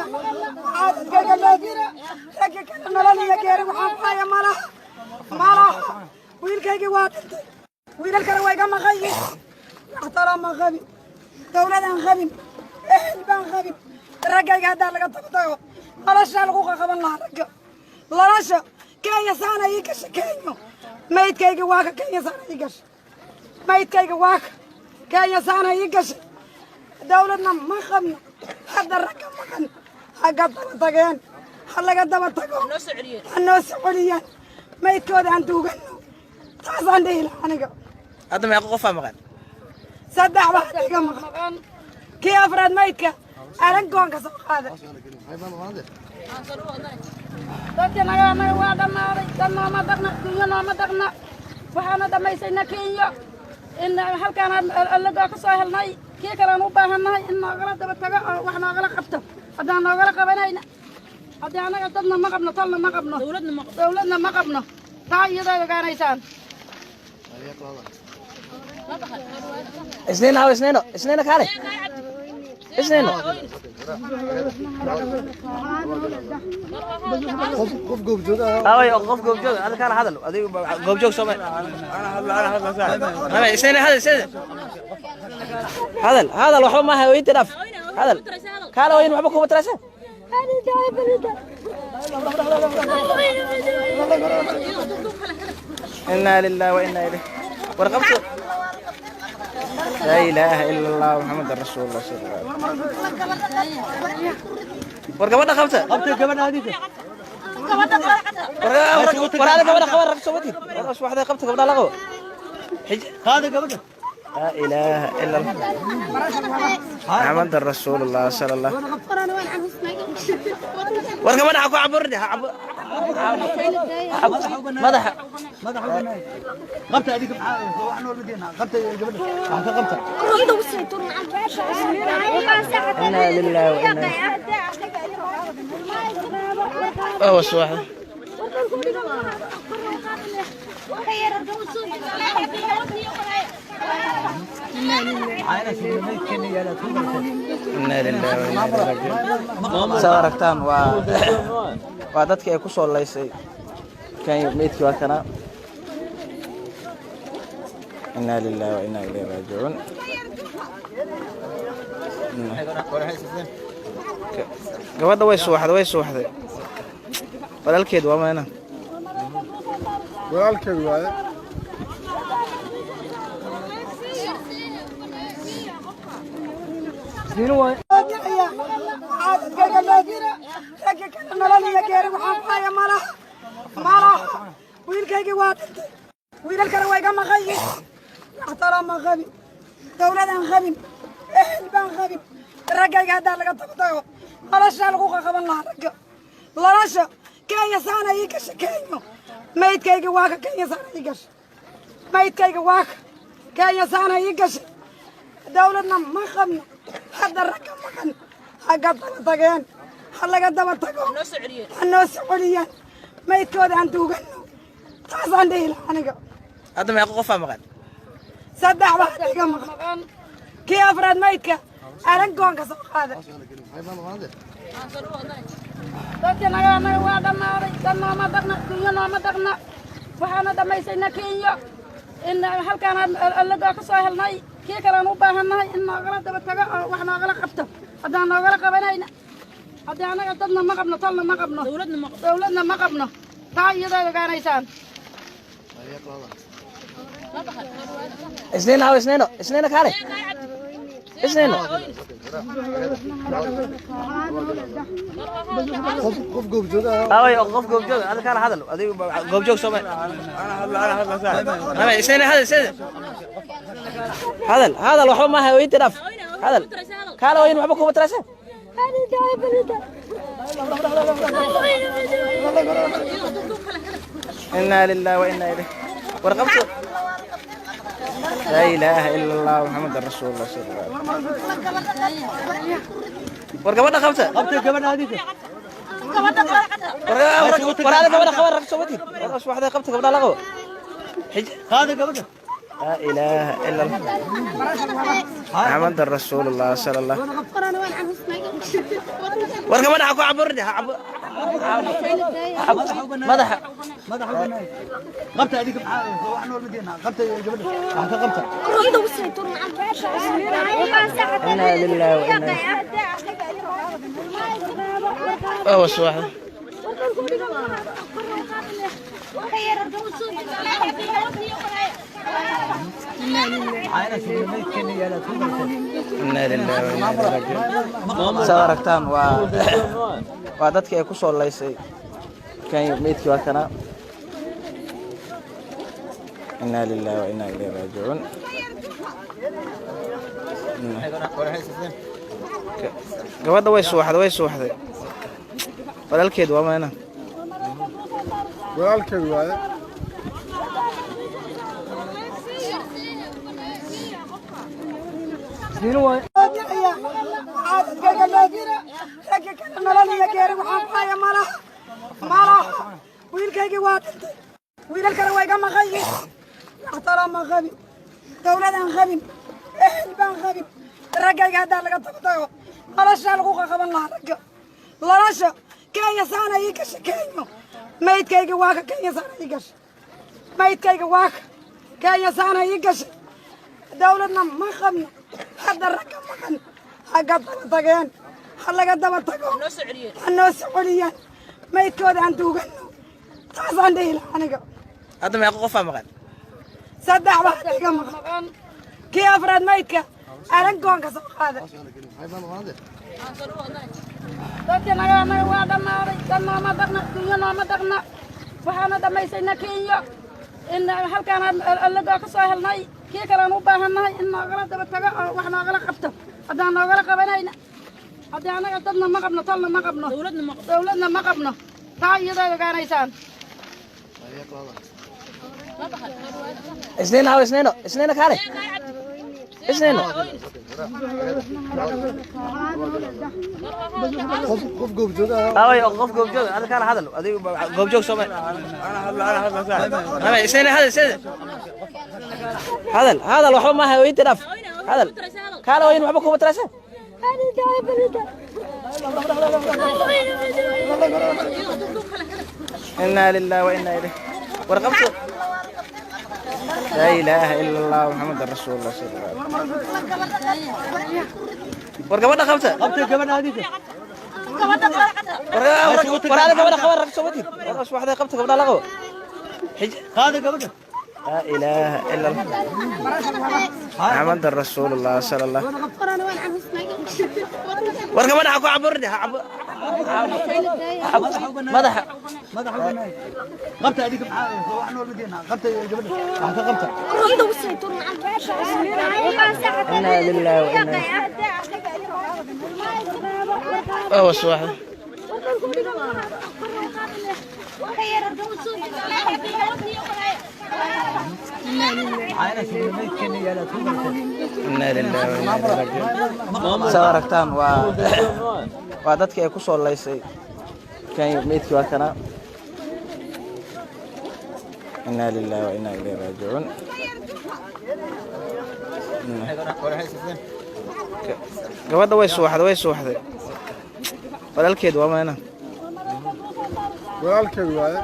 Xaasaskayga meedira ragga kale nolol iyo geeri waxaan ku haya malaha, malaha. Wiilkaygii waa dhintay, wiilal kale waa iga maqan yihiin. Wax taloo ma qabin, dawladaan qabin, ehel baan qabin. Raggayga haddaa laga tago tago, noloshaa lagu qaqaban lahaa ragga nolosha. Kenya saana ii gasha, Kenya maydkayga waa ka, Kenya saana ii gasha, maydkayga waa ka, Kenya saana ii gashay. Dawladna ma qabno. Hadda ragga maqan ha ga daba tageen, ha laga daba tago, ha noo soo celiyaan maydkooda, aan duugano. Taasaan dhihi lahaa aniga. Hadda meeqa qofaa maqan? Saddex baa hadda iga maqan. Kii afraad maydka arangoon ka soo qaaday. Dadka naga anaga waa dhammaaday. Dad nooma dhaqna, dunyo nooma dhaqna. Waxaana dhammaysayna Kenya in halkaan allagaa ka soo helnay. Kii kalean u baahannahay in noogala daba tago oo wax noogala qabto. Haddaan noogala qabanayna, haddii annaga dadna ma qabno, talna ma qabno, dawladna ma qabno. Taa iyadaa ogaanaysaan. Isniin haw, isniino, isniino, kaale isniino. Qof goobjoog ah. Away, qof goobjoog adiga kaala hadal, adiga goobjoog soo ma. Mama isniin, hadal, isniin, hadal, hadal. Waxba maaha, inta dhaaf, hadal, kaala wayn, waxba kuma taraysa. Inaa lillahi wa inaa ilayhi warqabto. Laa ilaaha ila Allah Muxamad rasuulullah sal allah. War gabadha qabta. Qabta gabadha adiga. War ada gabadha qaba, rag soo watid. War waxda qabta, gabadha la qabo. Qaada gabadha. Laa ilaaha ila Allah Muxamad rasuulullah sal allah. War gabadha ha ku caburin, ha cabur madaxa. Madaxa u banaay. Qabta adiga, maxaa wax nool madina? Qabta gabadha. Wax ka qabta. Inaa lillahi wa inaa. Oh, subax. Inaa lillahi wa inaa ilayhi raaji'uun. Saad aragtaan, waa dadkii ay ku soo laysay Kenya. Meydkii waa kana. Inaa lillahi wa inaa ilayhi raaji'uun. Gabadha way suuxday, way suuxday. Walaalkeed waa mayna. Walaalkeed waaye. Xaasaskayga meedira ragga kale nolol iyo geeri waxaan ku haya malaha, malaha. Wiilkaygii waa dhintay, wiilal kale waa iga maqan yihiin. Wax taloo ma qabin, dawladaan qabin, ehel baan qabin. Raggayga haddaa laga tago tago, noloshaa lagu qaqaban lahaa ragga nolosha. Kenya saana ii gasha, Kenya maydkayga waa ka, Kenya saana ii gasha, maydkayga waa ka, Kenya saana ii gashay. Dawladna ma qabno. Hadda ragga maqan ha ga daba tageen, ha laga daba tago, ha noo soo celiyaan maydkooda, aan duugano. Taasaan dhihi lahaa aniga. Hadda meeqa qofaa maqan? Saddex baa hadda iga maqan. Kii afraad maydka arangoon ka soo qaaday. Dadka naga anaga waa dhammaaday. Dad nooma dhaqna, dunyo nooma dhaqna. Waxaana dhammaysayna Kenya in halkaan allagaa ka soo helnay. Kii kalean u baahannahay in noogala daba tago oo wax noogala qabto. Haddaan noogala qabanayna, haddii annaga dadna ma qabno, talna ma qabno, dawladna ma qabno. Taa iyadaa ogaanaysaan. Isniin haw, isniino, isniino, kaale isniino. Qof goobjoog ah. Away, qof goobjoog adiga kaala hadal, adiga goobjoog soo ma. Mama isniin, hadal, isniin, hadal, hadal. Waxba maaha, inta dhaaf, hadal, kaala wayn, waxba kuma taraysa. Inaa lillahi wa inaa ilayhi warqabto. Laa ilaaha ila Allah Muxamad rasuulullah sal allah. War gabadha qabta. Qabta gabadha adiga. War ada gabadha qaba, rag soo watid. War waxda qabta, gabadha la qabo. Qaada gabadha. Laa ilaaha ila Allah Muxamad rasuulullah sal allah. War gabadha ha ku caburin, ha cabur madaxa. Madaxa u banaay. Qabta adiga, maxaa wax nool madiina qabta gabadha, wax ka qabta. Inna lillahi wa inna. Oh, subax. Maxaa meydkeena yaala ku dartay? Inna lillahi wa inna ilayhi raaji'uun. Saad aragtaan waa dadkii ay ku soo laysay Kenya meydkii waa kana. Inna lillahi wa inna ilayhi raaji'uun. Gabadha way suuxday, way suuxday. Walaalkeed waa meena. Walaalkeed waaye. Xaasaskayga loo dira, ragga kale nolol iyo geeri waxaan ku haya malaha, malaha. Wiilkaygii waa dhintay, wiilal kale waa iga maqan yihiin. Wax talo ma qabin, dowladaan qabin, ehel baan qabin. Raggayga haddaa laga tago tago, noloshaa lagu qaqaban lahaa ragga nolosha. Kenya saana ii gashay, Kenya maydkayga waa ka, Kenya saana ii gashay, maydkayga waa ka, Kenya saana ii gashay. Dowladna ma qabno. Hadda ragga maqan ha ga daba tageen, ha laga daba tago, ha noo soo celiyaan maydkooda, aan duugano. Taasaan dhihi lahaa aniga. Hadda meeqa qof aa maqan? Saddex baa hadda iga maqan, kii afraad maydka arangoon ka soo qaaday. Dadkii naga anaga waa dhammaaday, dad nooma dhaqna, dunyo nooma dhaqna. Waxaana dhammaysayna Kenya in halkaan allagoo ka soo helnay. Kii kalean u baahannahay in noogala daba tago oo wax noogala qabto. Haddaan noogala qabanayna, haddii annaga dadna ma qabno, talna ma qabno, dawladna ma qabno, taa iyadaa ogaanaysaan. Isniin haw, isniino, isniino, kaale isniino. Qof goobjoog ah. Away qof goobjoog, adiga kaale hadal, adiga goobjoog soo ma. Ama isniin hadal, isniin hadal, hadal waxba maaha, inta dhaaf hadal, kaale wayn waxba kuma taraysa. Inna lillahi wa inna ilayhi. Warqabto. Laa ilaaha ila Allah Muhammadan rasuulullah sallallahu alaihi wasallam. War gabadha qabta. Qabta gabadha adiga. War war adiga gabadha qaba, rag soo wadid. War subaxday qabta gabadha la qabo. Qaada gabadha. Laa ilaaha ila Allah Muhammadan rasuulullah sallallahu. War gabadha ha ku caburin, ha cabur madaxa. Madaxa u banaay. Qabta adiga, maxaa wax nool madiina qabta gabadha, wax ka qabta. Inna lillahi wa inna. Oh, subaxday. Maxaa meydkeena yaala ku dartay? Inna lillahi wa inna ilayhi raaji'uun. Saad aragtaan waa dadkii ay ku soo laysay Kenya meydkii waa kana. Inna lillahi wa inna ilayhi raaji'uun. Gabadha way suuxday, way suuxday. Walaalkeed waa meena. Walaalkeed waaye.